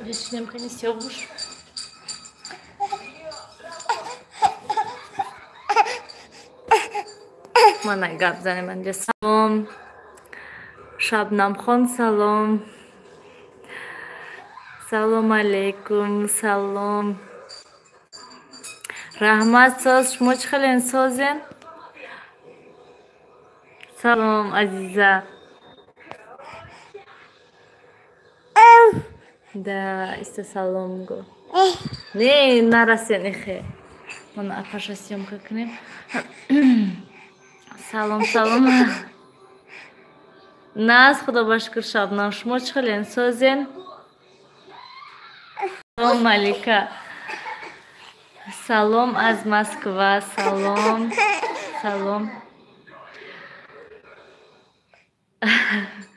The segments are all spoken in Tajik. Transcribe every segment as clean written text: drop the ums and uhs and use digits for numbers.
Бишинем, кани Сиёвуш. Мана гап занем анҷа. Салом Шабнамхон, салом. Салом алейкум, салом. Раҳмат, соз. Шумо чӣ хелен, созен? Салом, азиза. Да, иста салом го. Не, нарасен ихе. Мана апаша съёмка кунем. Салом, салом. Наз, худо ба шукр, Шабнам. Шумо чӣ хелен, созен? Салом, Малика. Салом аз Москва, салом. Салом.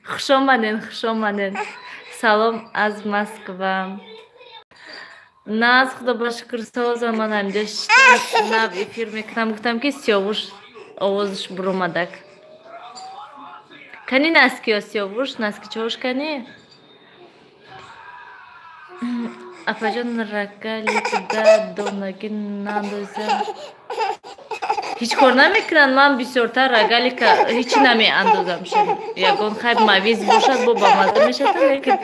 Хуш омаден, хуш омаден. Салом аз Москва. Наз, худо ба шукр, созам. Ман ҳамҷа нав эфир мекунам. Гуфтам ки Сиёвуш овозаш буромадак. Кани наскиё Сиёвуш, наскичош кани? Апаҷон, ракали куда донаги нандоза. Ҳеҷ кор намекунанд. Ман бисёртар рогалика ҳеҷ намеандозам. Ягон хайр мавиз бошад, бо бамаза мешавад, лекин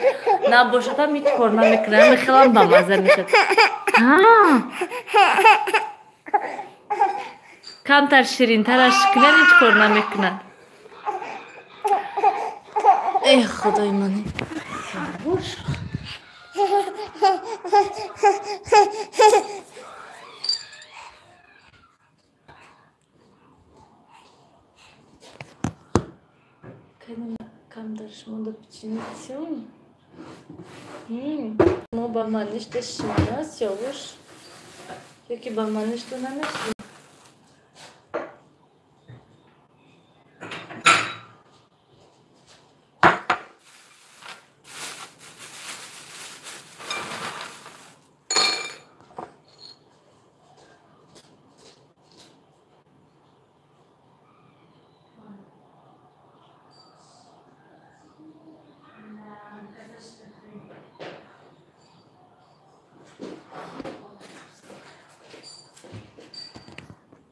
набошадам ҳеҷ кор намекунам. Хелам бамаза мешавад. Камтар ширинтараш кунанд, ҳеҷ кор намекунанд. Эх, худои ман. Камтар шумо до печенитсион. Мо ба маништа шимона Сиёвуш. Ёки ба маништа намешта.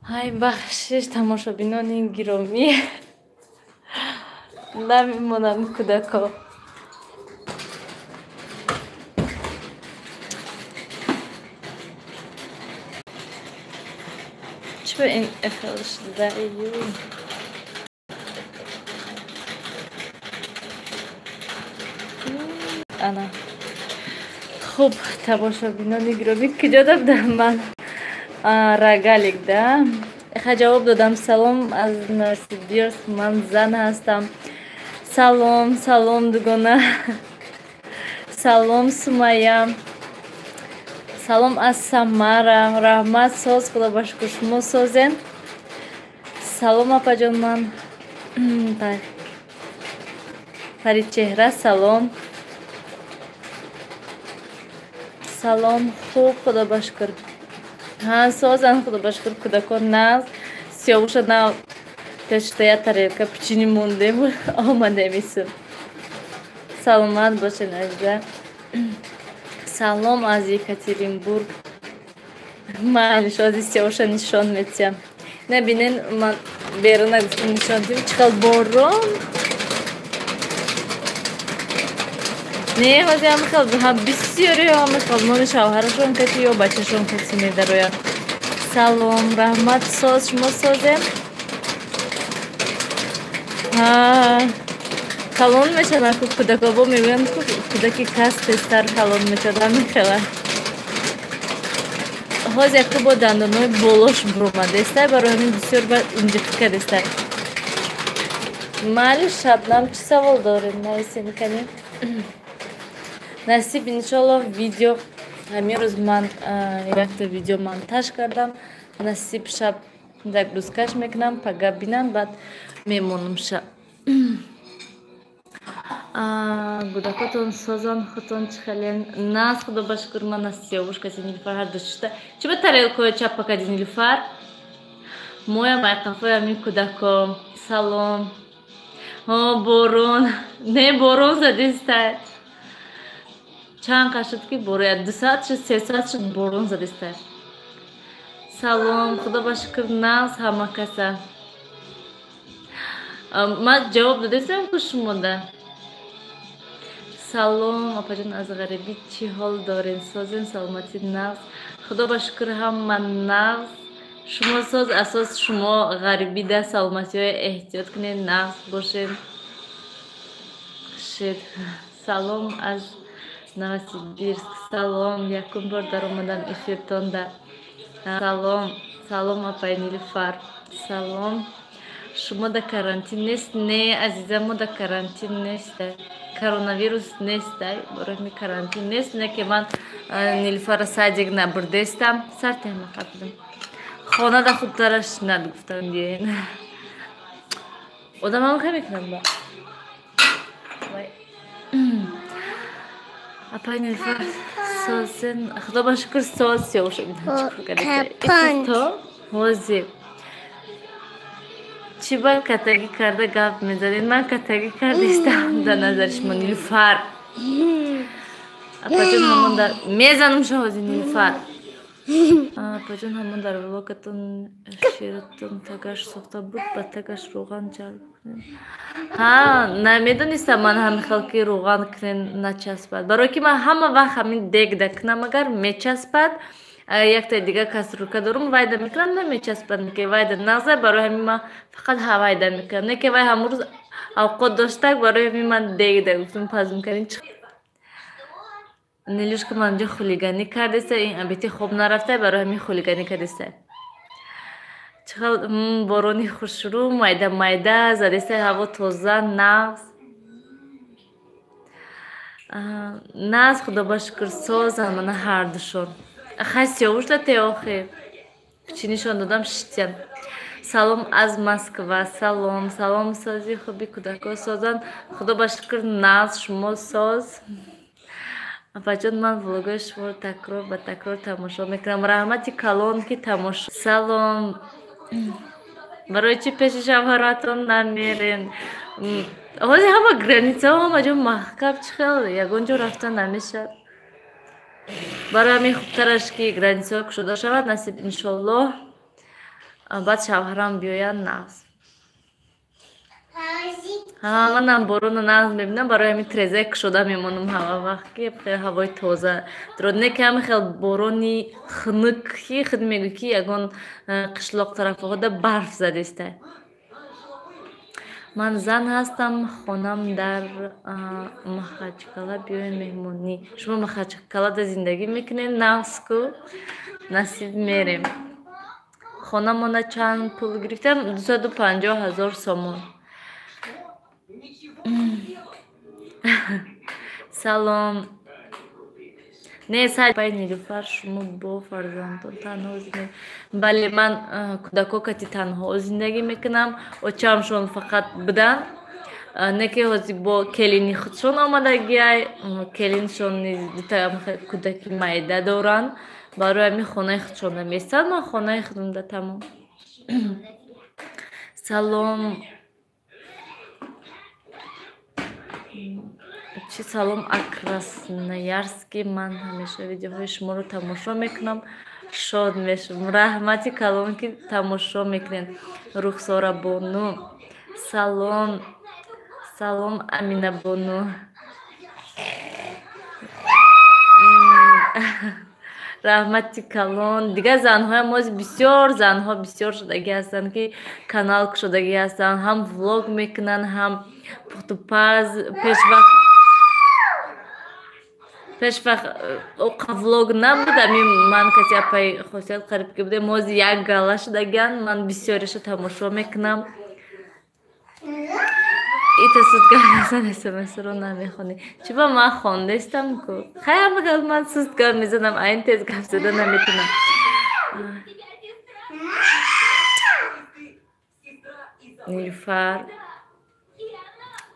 Ҳай, бахшиш, тамошобинони гиромӣ. Намемонанд кӯдако. Чӣ ин эхел шуда? Ана. Хуб, тамошобинони гиромӣ, куҷо додам ман? Рогалик, да? Ха, ҷавоб додам. Салом аз Новосибирск, ман зан ҳастам. Салом, салом, дугона. Салом, Сумая. Салом аз Самара. Раҳмат, соз, худо ба шукр, шумо созен. Салом, апаҷон, ман Фаридчеҳра, салом. Салом, хуб, худо ба шукр. Ҳа, созан, худо ба шукр, кӯдакон наз. Сиёвуша нав пешта я тарелка печени мондем, омадем ису. Саломат бошед, азиза. Салом аз Екатеринбург. Майли, шози Сиёвуша нишон метиҳам. Набинен, ман беруна гуфтам нишон дим, чӣ хел борон. Не, ҳозир ҳама хел, бисёриҳо ҳама хел мони шавҳарашон кати ё бачашон кати медароянд. Салом, раҳмат, соз, шумо созем? Калон мешаванд ку кӯдако, бо мегӯянд ку кӯдаки кас тезтар калон мешавад, ҳамин хела. Ҳозир яку бо дандонҳои болош буромадестай, барои ҳамин бисёр ба инҷиқӣ кадестай. Майли, Шабнам, чӣ савол доред? Нависен кани. Насиб, иншоллоҳ, видео ҳамин рӯз ман якта видео монтаж кардам. Насиб, шаб загрузкаш мекунам, пага бинам, баъд мемонам шаб. Гудакотон созан, худтон чӣ хелен? Нас, худо ба шукр, ман аз Сиёвуш каси Нилуфар ҳар ду шишта. Чӣ ба тарелкоя чаппа кади, Нилуфар? Моям айқафои ҳамин кӯдако. Салом. Ҳо, борон. Не, борон задистай. Чанд қад шуд, ки борон? 2 соат шуд, 3 соат шуд, борон задистай. Салом, худо ба шукр, нағз ҳама каса. Ман ҷавоб додастам ку шумода. Салом, апаҷон, аз ғарибӣ чӣ ҳол дорем? Созем, саломатӣ, нағз. Худо ба шукр, ҳама нағз. Шумо соз, асос шумо ғарибида саломатиҳоя эҳтиёт кунед, нағз бошед. Шед. Салом аз Новосибирск. Салом, якум бор даромадам эфиртонда. Салом, салом, апай Нилуфар. Салом. Шумо да карантин нест? Не, азиза, мо да карантин нест. Коронавирус нест, барои карантин нест. Не ки ман Нилуфара садик набурдестам. Сартема қабдам. Хонада хубтараш над гуфтам биёен. Одамам хе мекунад ба. Апай Нилуфар, созен, худо ба шукр, соз. Сиёвуш то ҳозир чӣ ба катагӣ карда гап мезанед? Ман катагӣ кардистам дар назари шумо, Нилуфар? Апаҷон, ҳамон дар мезанам шо ҳозир, Нилуфар. Апаҷон, ҳамон дар влогатон ширатон тагаш сохта буд, ба тагаш рӯған ҷалб кунем. Ҳа, намедонистам ман ҳамин хел ки рӯған кунем, начаспад. Барое ки ман ҳама вақт ҳамин дегда кунам, агар мечаспад. Яктаи дига кастрюлька дорум, вайда мекунам, намечаспад. Ки вайда нағза, барои ҳамин ман фақат ҳавайда мекунам. Не ки вай ҳамун рӯз авқот доштак, барои ҳамин ман дегда гуфтам пазм кардем. Нилюшка манҷо хулиганӣ кардеста, ин абити хоб нарафта, барои ҳамин хулиганӣ кардеста. Чӣ хел борони хушрӯ майда майда задеста, ҳаво тоза, нағз. Нағз, худо ба шукр, созан мана ҳардушон. Хай, Сиёвуш дате охи. Чӣ нишон додам, шитян. Салом аз Москва. Салом, салом, сози, хуби, кӯдако созан. Худо ба шукр, нағз, шумо соз. Апаҷон, ман влогои шуморо такрор ба такрор тамошо мекунам. Раҳмати калон, ки тамошо. Салом. Барои чӣ пеши шавҳаратон намерен? Ҳозир ҳама границаҳо, ҳама ҷо маҳкам, чӣ хел ягон ҷо рафта намешавад. Барои ҳамин хубтараш ки границаҳо кушода шавад, насиб, иншоллоҳ, баъд шавҳарам биёяд, нағз. Манам борону нағз мебинам, барои ҳамин трезаи кушода мемонам ҳама вақт, ки ҳавои тоза дорад. Не ки ҳамин хел борони хунук, ки худ мегӯй, ки ягон қишлоқ тарафҳода барф задеста. Ман зан ҳастам, хонам дар Махачкала, биёед меҳмонӣ. Шумо Махачкалада зиндагӣ мекунед? Нағз ку, насиб, мерем. Хонамона чанд пул гирифтам? 250 000 сомон. Салом. Не, сай Нилуфар, шумо бо фарзандон танҳо зиндагӣ? Бале, ман кӯдако кати танҳо зиндагӣ мекунам. Очамшон фақат буданд. Не ки ҳозир бо келини худшон омадагиай. Келиншон низ дута кӯдаки майда доранд. Барои ҳамин хонаи худшон наместанд, ман хонаи худамда, тамом. Салом. Чӣ салом а Красноярский. Ман ҳамеша видеоҳои шуморо тамошо мекунам, шод мешавам. Раҳмати калон, ки тамошо мекунед. Рухсора бону, салом, салом, Амина бону. Раҳмати калон. Дигар занҳоям оз бисёр, занҳо бисёр шудагӣ ҳастанд, ки канал кушодагӣ ҳастанд, ҳам влог мекунанд, ҳам пухтупаз. Пешвақт оқа влог набуд, ами ман каси апаи Хосият қариб ки будем, ҳозир як гала шудагиан, ман бисёриша тамошо мекунам. Ита суст гап мезан, смсро намехонӣ. Чӣ ба ман хондестам ку? Хай, ҳамагал ман суст гап мезанам, айн тез гап зада наметонам. Нилуфар,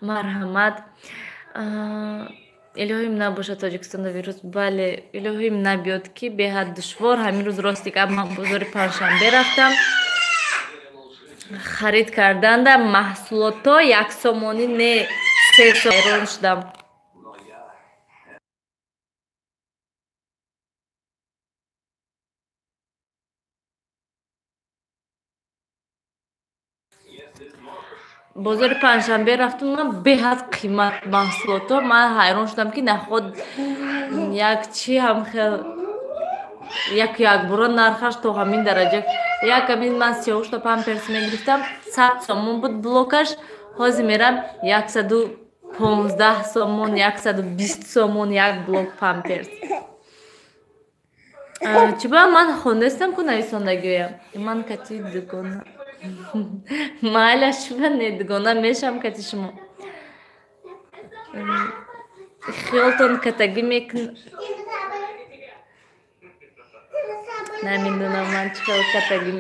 марҳамат. Илоҳим набошад Тоҷикистонда вирус. Бале, илоҳим набиёд, ки беҳад душвор. Ҳамин рӯз рости гап ман бозори Панҷшанбе рафтам харид карданда, маҳсулотҳо 1 сомонӣ не, 3 сом, ҳайрон шудам. Бозори Панҷшанбе рафтам, ман беҳад қимат маҳсулотҳо, ман ҳайрон шудам, ки наход як чи ҳам хел як якбора нархаш то ҳамин дараҷа. Як ҳамин ман сиёҳушта памперс мегирифтам, 100 сомон буд блокаш, ҳозир мерам, 115 сомон, 120 сомон як блок памперс. Чӣ ба ман хондестам ку нависондагиёям? Ман кати дугона майла, шуба не, дугона мешам кати шумо. Хиёлтон катагӣ мекун, намедонам ман чӣ хел катагӣ.